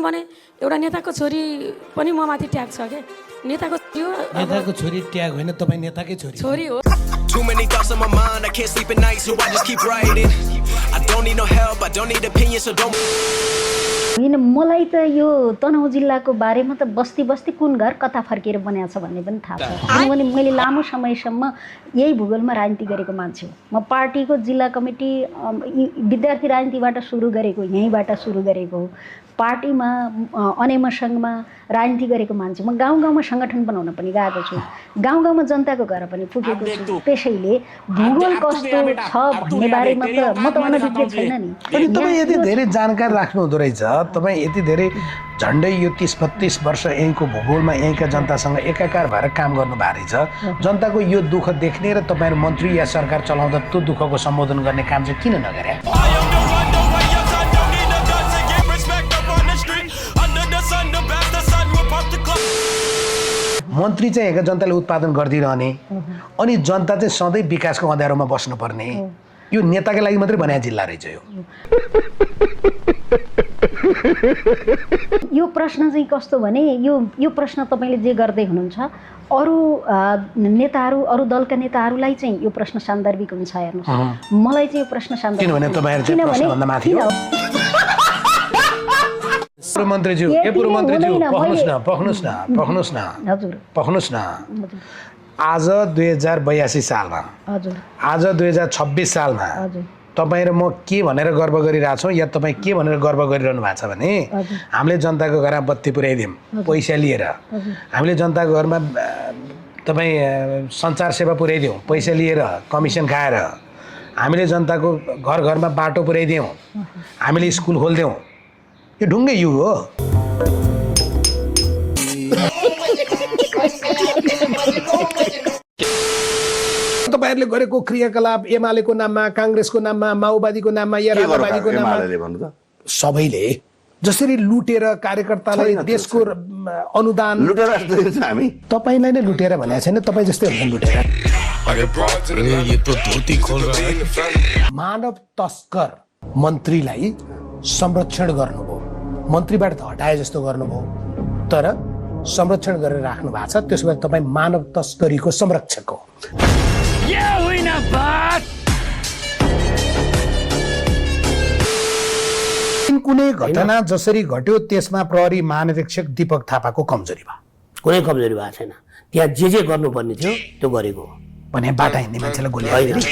भने एउटा नेताको छोरी पनि म माथि ट्याग छ के नेताको छोरी ट्याग होइन तपाईँ नेताकै छोरी हो Too many thoughts on my mind, I can't sleep at night, so I just keep writing. I don't need no help, I don't need opinions, so don't. हैन मलाई त यो तनहुँ जिल्लाको बारेमा त बस्ती बस्ती कुन घर कता फर्केर बनाएको छ भन्ने पनि थाहा छ किनभने मैले लामो समयसम्म यही भूगोलमा राजनीति गरेको मान्छे हो म पार्टीको जिल्ला कमिटी विद्यार्थी राजनीतिबाट सुरु गरेको यहीँबाट सुरु गरेको हो पार्टीमा अनेम सङ्घमा राजनीति गरेको मान्छे म गाउँ गाउँमा सङ्गठन बनाउन पनि गएको छु गाउँ गाउँमा जनताको घर पनि पुगेको छु त्यसैले भूगोल कस्तो छ भन्ने बारेमा त म त अनभिज्ञ छैन नि अनि तपाईँ यति धेरै जानकारी राख्नु हुँदो रहेछ तपाईँ यति धेरै झन्डै यो 30-32 वर्ष यहीँको भूगोलमा यहीँका जनतासँग एकाकार भएर काम गर्नु भएको रहेछ जनताको यो दुःख देख्ने र तपाईँहरू मन्त्री या सरकार चलाउँदा त्यो दुःखको सम्बोधन गर्ने काम चाहिँ किन नगरे मन्त्री चाहिँ यहाँका जनताले उत्पादन गरिदिरहने अनि जनता चाहिँ सधैँ विकासको अँध्यारोमा बस्नुपर्ने यो नेताकै लागि मात्रै बनाए जिल्ला रहेछ यो प्रश्न चाहिँ कस्तो भने यो प्रश्न तपाईँले जे गर्दै हुनुहुन्छ अरू नेताहरू अरू दलका नेताहरूलाई चाहिँ यो प्रश्न सान्दर्भिक हुन्छ हेर्नुहोस् मलाई चाहिँ यो प्रश्न सान्दर्भिक किनभने तपाईँहरू चाहिँ प्रश्नभन्दा माथि हो पख्नुस् न आज 2082 सालमा आज 2026 सालमा तपाईँ र म के भनेर गर्व गरिरहेछौँ या तपाईँ के भनेर गर्व गरिरहनु भएको छ भने हामीले जनताको घरमा बत्ती पुर्याइदियौँ पैसा लिएर हामीले जनताको घरमा तपाईँ सञ्चार सेवा पुर्याइदियौँ पैसा लिएर कमिसन खाएर हामीले जनताको घर घरमा बाटो पुर्याइदियौँ हामीले स्कुल खोलिदियौँ यो ढुङ्गे युग हो तपाईहरुले गरेको क्रियाकलाप एमालेको नाममा कांग्रेसको नाममा माओवादीको नाममा या राजावादीको नाममा सबैले जसरी लुटेर कार्यकर्तालाई देशको अनुदान लुटेर हामी तपाईलाई नै लुटेर भनेको छैन तपाई जस्तै हुन्छ लुटेर ये तो धोती खोल रहा है मानव तस्कर मन्त्रीलाई संरक्षण गर्नुभयो मन्त्रीबाट त हटाए जस्तो गर्नुभयो तर संरक्षण गरेर राख्नु भएको छ त्यसो भए तपाई मानव तस्करीको संरक्षक हो कुनै घटना जसरी घट्यो त्यसमा प्रहरी महानिरीक्षक दीपक थापाको कमजोरी भयो कुनै कमजोरी भएको छैन त्यहाँ जे गर्नुपर्ने थियो त्यो गरेको हो भने बाटा हिँड्ने मान्छेलाई गोली हाल्दिने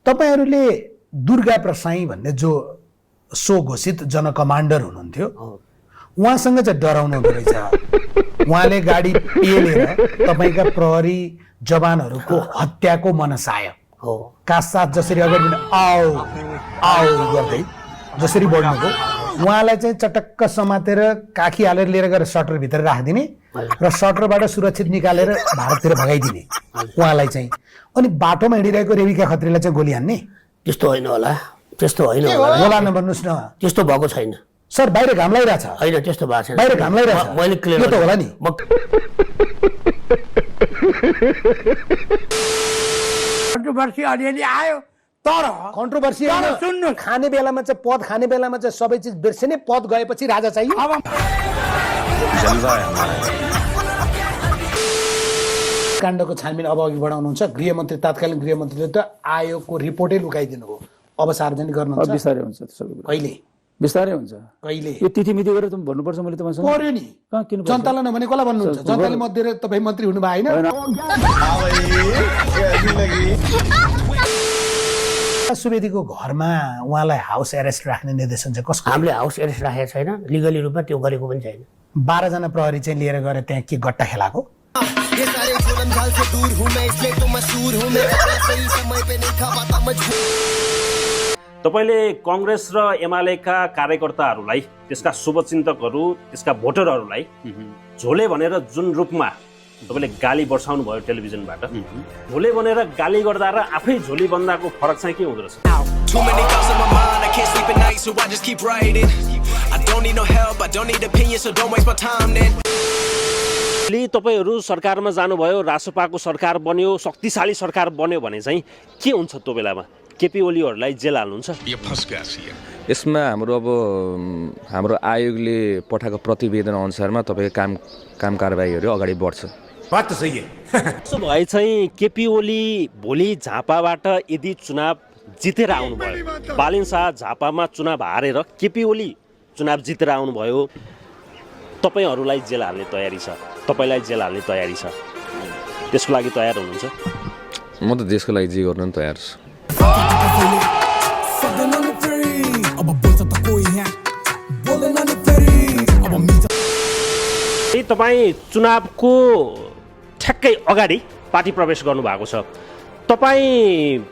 तपाईहरुले दुर्गा प्रसाई भन्ने जो सो घोषित जन कमान्डर हुनुहुन्थ्यो उहाँसँग चाहिँ डराउनु हुँदो रहेछ उहाँले गाडी पेलेर तपाईका प्रहरी जवानहरूको हत्याको मनसाय हो कासाथ जसरी अगाडि आओ आओ गर्दै जसरी बढ्नुको उहाँलाई चाहिँ चटक्क समातेर काखी हालेर लिएर गएर सटर भित्र राखिदिने र सटरबाट सुरक्षित निकालेर भारततिर भगाइदिने उहाँलाई चाहिँ अनि बाटोमा हिँडिरहेको रेविका खत्रीलाई चाहिँ गोली हान्ने त्यस्तो होइन होला त्यस्तो होइन होला होला नभन्नुस् न त्यस्तो भएको छैन सर बाहिर घाम लागिरहेछ होइन त्यस्तो भएको छैन बाहिर घाम लागिरहेछ मैले क्लियर यो त होला नि कन्ट्रोभर्सी अलिअलि आयो तर कन्ट्रोभर्सी सुन्नु खाने बेलामा चाहिँ पद खाने बेलामा चाहिँ सबै चिज बिर्सिने पद गएपछि राजा चाहियो अब काण्डको छानबिन अब अघि बढाउनुहुन्छ गृहमन्त्री तत्कालीन गृहमन्त्रीले त आयोगको रिपोर्टै लुकाइदिनु हो अब सार्वजनिक गर्नुहुन्छ बिस्तारै हुन्छ त्यसो कहिले बिस्तारै हुन्छ कहिले यो तिथिमिति गरेर त भन्नुपर्छ मैले तपाईँसँग पर्यो नि किन जनतालाई नभने कसलाई भन्नुहुन्छ जनताले मत दिएर तपाईँ मन्त्री हुनु भयो होइन सुवेदीको घरमा उहाँलाई हाउस एरेस्ट राख्ने निर्देशन चाहिँ कसको हामीले हाउस एरेस्ट राखेको छैन लिगली रूपमा त्यो गरेको पनि छैन 12 जना प्रहरी चाहिँ लिएर गएर त्यहाँ के गट्टा खेलाको तपाईले कांग्रेस र एमालेका कार्यकर्ताहरूलाई त्यसका शुभचिन्तकहरू त्यसका भोटरहरूलाई झोले भनेर जुन रूपमा तपाईले गाली बर्साउनु भयो टेलिभिजनबाट झोले भनेर गाली गर्दा र आफै झोली बन्दाको फरक चाहिँ के हुँदो रहेछ Too many thoughts on my mind, I can't sleep at night, so I just keep writing. I don't need no help, I don't need opinions, so don't waste my time then. तपाईहरु सरकारमा जानुभयो रासपाको सरकार बन्यो शक्तिशाली सरकार बन्यो भने चाहिँ के हुन्छ त्यो बेलामा केपी ओलीहरूलाई जेल हाल्नुहुन्छ? यसमा हाम्रो अब हाम्रो आयोगले पठाएको प्रतिवेदन अनुसारमा तपाईँको काम कारबाहीहरू अगाडि बढ्छ। बात त सही है त्यसो भए चाहिँ केपी ओली भोलि झापाबाट यदि चुनाव जितेर आउनुभयो, बालिन शाह झापामा चुनाव हारेर केपी ओली चुनाव जितेर आउनुभयो, तपाईँहरूलाई जेल हाल्ने तयारी छ, तपाईँलाई जेल हाल्ने तयारी छ, त्यसको लागि तयार हुनुहुन्छ? म त देशको लागि जे गर्नु पनि तयार छु। तपाईँ चुनावको ठ्याक्कै अगाडि पार्टी प्रवेश गर्नुभएको छ, तपाईँ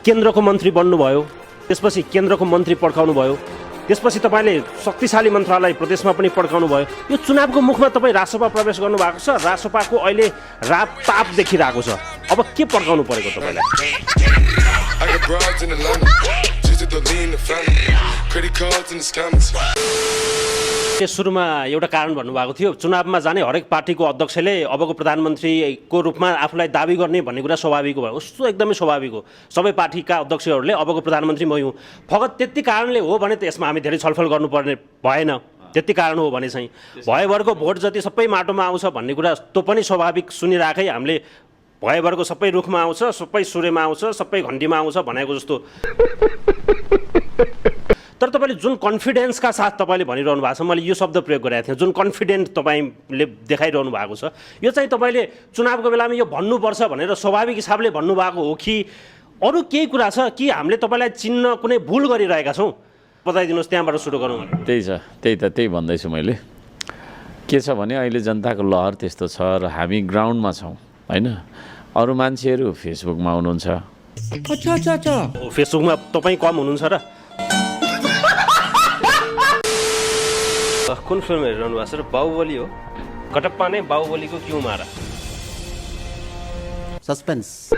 केन्द्रको मन्त्री बन्नुभयो, त्यसपछि केन्द्रको मन्त्री पड्काउनु भयो, त्यसपछि तपाईँले शक्तिशाली मन्त्रालय प्रदेशमा पनि पड्काउनु भयो। यो चुनावको मुखमा तपाईँ रासोपा प्रवेश गर्नुभएको छ, रासोपाको अहिले राप ताप देखिरहेको छ, अब के पड्काउनु परेको तपाईँलाई? सुरुमा एउटा कारण भन्नुभएको थियो, चुनावमा जाने हरेक पार्टीको अध्यक्षले अबको प्रधानमन्त्रीको रूपमा आफूलाई दाबी गर्ने भन्ने कुरा स्वाभाविक हो। उस्तो एकदमै स्वाभाविक हो, सबै पार्टीका अध्यक्षहरूले अबको प्रधानमन्त्री मै हुँ। फगत त्यति कारणले हो भने त यसमा हामी धेरै छलफल गर्नुपर्ने भएन। त्यति कारण हो भने चाहिँ भएभरको भोट जति सबै माटोमा आउँछ भन्ने कुरा त्यो पनि स्वाभाविक सुनिराखै हामीले भएभरको सबै रुखमा आउँछ, सबै सूर्यमा आउँछ, सबै घन्टीमा आउँछ भनेको जस्तो। तर तपाईँले जुन कन्फिडेन्सका साथ तपाईँले भनिरहनु भएको छ, मैले यो शब्द प्रयोग गरेको थिएँ, जुन कन्फिडेन्ट तपाईँले देखाइरहनु भएको छ, यो चाहिँ तपाईँले चुनावको बेलामा यो भन्नुपर्छ भनेर स्वाभाविक हिसाबले भन्नुभएको हो कि अरू केही कुरा छ कि हामीले तपाईँलाई चिन्न कुनै भुल गरिरहेका छौँ? बताइदिनुहोस्, त्यहाँबाट सुरु गरौँ। त्यही भन्दैछु मैले। के छ भने अहिले जनताको लहर त्यस्तो छ र हामी ग्राउन्डमा छौँ होइन। अरू मान्छेहरू फेसबुकमा हुनुहुन्छ। फेसबुकमा तपाईँ कम हुनुहुन्छ र? कुन फिल्म हेरिरहनु भएको छ र? बाहुबली हो? कटप्पा नै बाहुबलीको क्यों मारा? सस्पेन्स।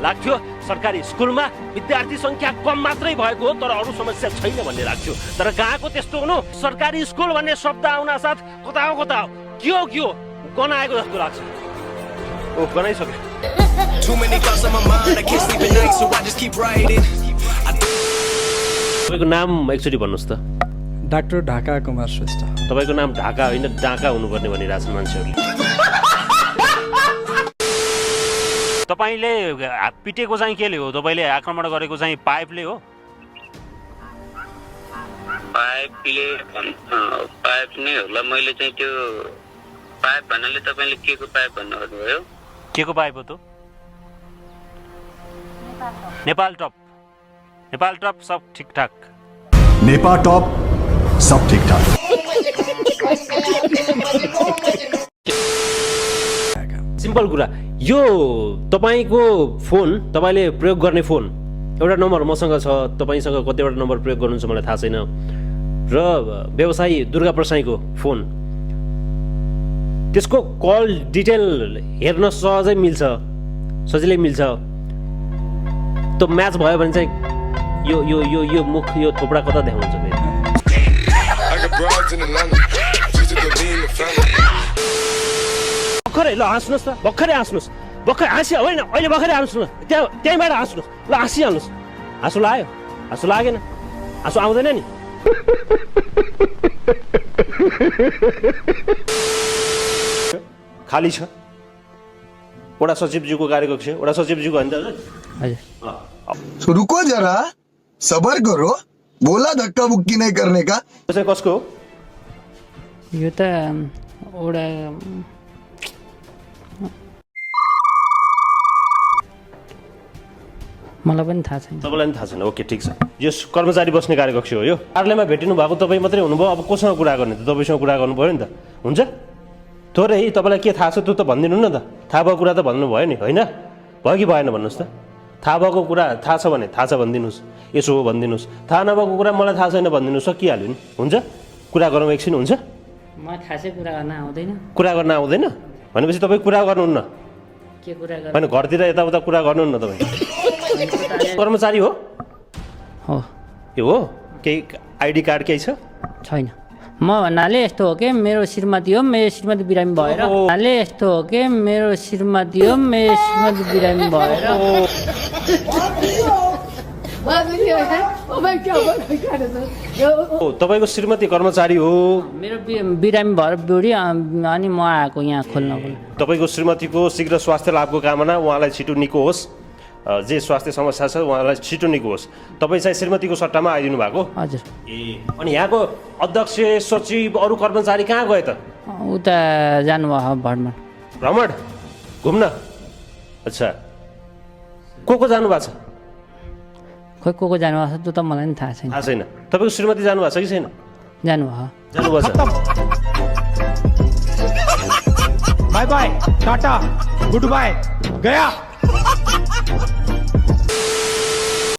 लाग्थ्यो सरकारी स्कुलमा विद्यार्थी संख्या कम मात्रै भएको हो तर अरू समस्या छैन भन्ने लाग्थ्यो, तर कहाँको त्यस्तो हुनु? सरकारी स्कुल भन्ने शब्द आउन साथ कता हो के हो गनाएको जस्तो लाग्छ। ओ गनाइसक्यो। तपाईँको नाम एकचोटि भन्नुहोस् त। डाक्टर ढाका कुमार श्रेष्ठ। तपाईँको नाम ढाका होइन डाका हुनुपर्ने भनिरहेछन् मान्छेहरूले। तपाईँले पिटेको चाहिँ केले हो? तपाईँले आक्रमण गरेको चाहिँ पाइपले हो? पाइप नै होला। मैले चाहिँ त्यो पाइप भन्नाले तपाईँले के को पाइप भन्नुभयो? के को पाइप हो त? नेपाल टप। नेपाल टप सब ठिकठाक। नेपाल टप सब ठिकठाक। सिम्पल कुरा, यो तपाईँको फोन, तपाईँले प्रयोग गर्ने फोन एउटा नम्बर मसँग छ, तपाईँसँग कतिवटा नम्बर प्रयोग गर्नुहुन्छ मलाई थाहा छैन, र व्यवसायी दुर्गा प्रसाईको फोन, त्यसको कल डिटेल हेर्न सजिलै मिल्छ। त्यो म्याच भयो भने चाहिँ यो यो यो यो मुख यो थोपडा कता देखाउँछ फेरि? भर्खरै ल हाँस्नुहोस् त, भर्खरै हाँस्नुहोस्, भर्खर हाँस्यो होइन, अहिले भर्खरै हाँस्नु न, त्यहीँबाट हाँस्नुहोस् ल, हाँसिहाल्नुहोस्। हाँसो लाग्यो? हाँसो लागेन? हाँसो आउँदैन नि? खाली छ। वडा सचिवज्यूको कार्यकक्ष, वडा सचिवज्यूको होइन त? रुको जरा, सबर करो, बोला धक्का मुक्की नहीं करने का। कसको हो यो त? वडा मलाई पनि थाहा छैन। तपाईँलाई पनि थाहा छैन? ओके ठिक छ। यो कर्मचारी बस्ने कार्यकक्ष हो यो। कार्यालयमा भेटिनु भएको तपाईँ मात्रै हुनुभयो, अब कोसँग कुरा गर्ने त? तपाईँसँग कुरा गर्नु पऱ्यो नि त। हुन्छ थोरै तपाईँलाई के थाहा छ त्यो त भनिदिनु न त। थाहा भएको कुरा त भन्नु भयो नि, होइन? भयो कि भएन भन्नुहोस् त? थाहा भएको कुरा थाहा छ भने थाहा छ भनिदिनुहोस्, यसो हो भनिदिनुहोस्। थाहा नभएको कुरा मलाई थाहा छैन भनिदिनुहोस्, सकिहाल्यो नि। हुन्छ कुरा गरौँ एकछिन? हुन्छ मलाई खासै कुरा गर्न आउँदैन। कुरा गर्न आउँदैन भनेपछि तपाईँ कुरा गर्नुहुन्न? के कुरा गर्नु? होइन घरतिर यताउता कुरा गर्नुहुन्न तपाईँ? कर्मचारी हो? हो। यो हो? केही आइडी कार्ड केही छ? छैन। म भन्नाले यस्तो हो कि मेरो श्रीमती हो, मेरो श्रीमती बिरामी भएर भन्नाले यस्तो हो कि मेरो श्रीमती हो, मेरो श्रीमती बिरामी भएर तपाईँको श्रीमती कर्मचारी हो, मेरो बिरामी भएर बुढी अनि म आएको यहाँ खोल्नको। तपाईँको श्रीमतीको शीघ्र स्वास्थ्य लाभको कामना उहाँलाई छिटो निको होस्, जे स्वास्थ्य समस्या छ उहाँलाई छिटो निको होस्। तपाईँ चाहिँ श्रीमतीको सट्टामा आइदिनु भएको? हजुर। ए अनि यहाँको अध्यक्ष सचिव अरू कर्मचारी कहाँ गए त? उता जानुभयो भ्रमण। भ्रमण घुम्न? अच्छा, को जानुभएको छ? खोइ को जानुभएको छ त्यो त मलाई पनि थाहा छैन। थाहा छैन। तपाईँको श्रीमती जानुभएको छ कि छैन? जानुभयो। जानुभएको छ। By by, Tata, good by, Gaya.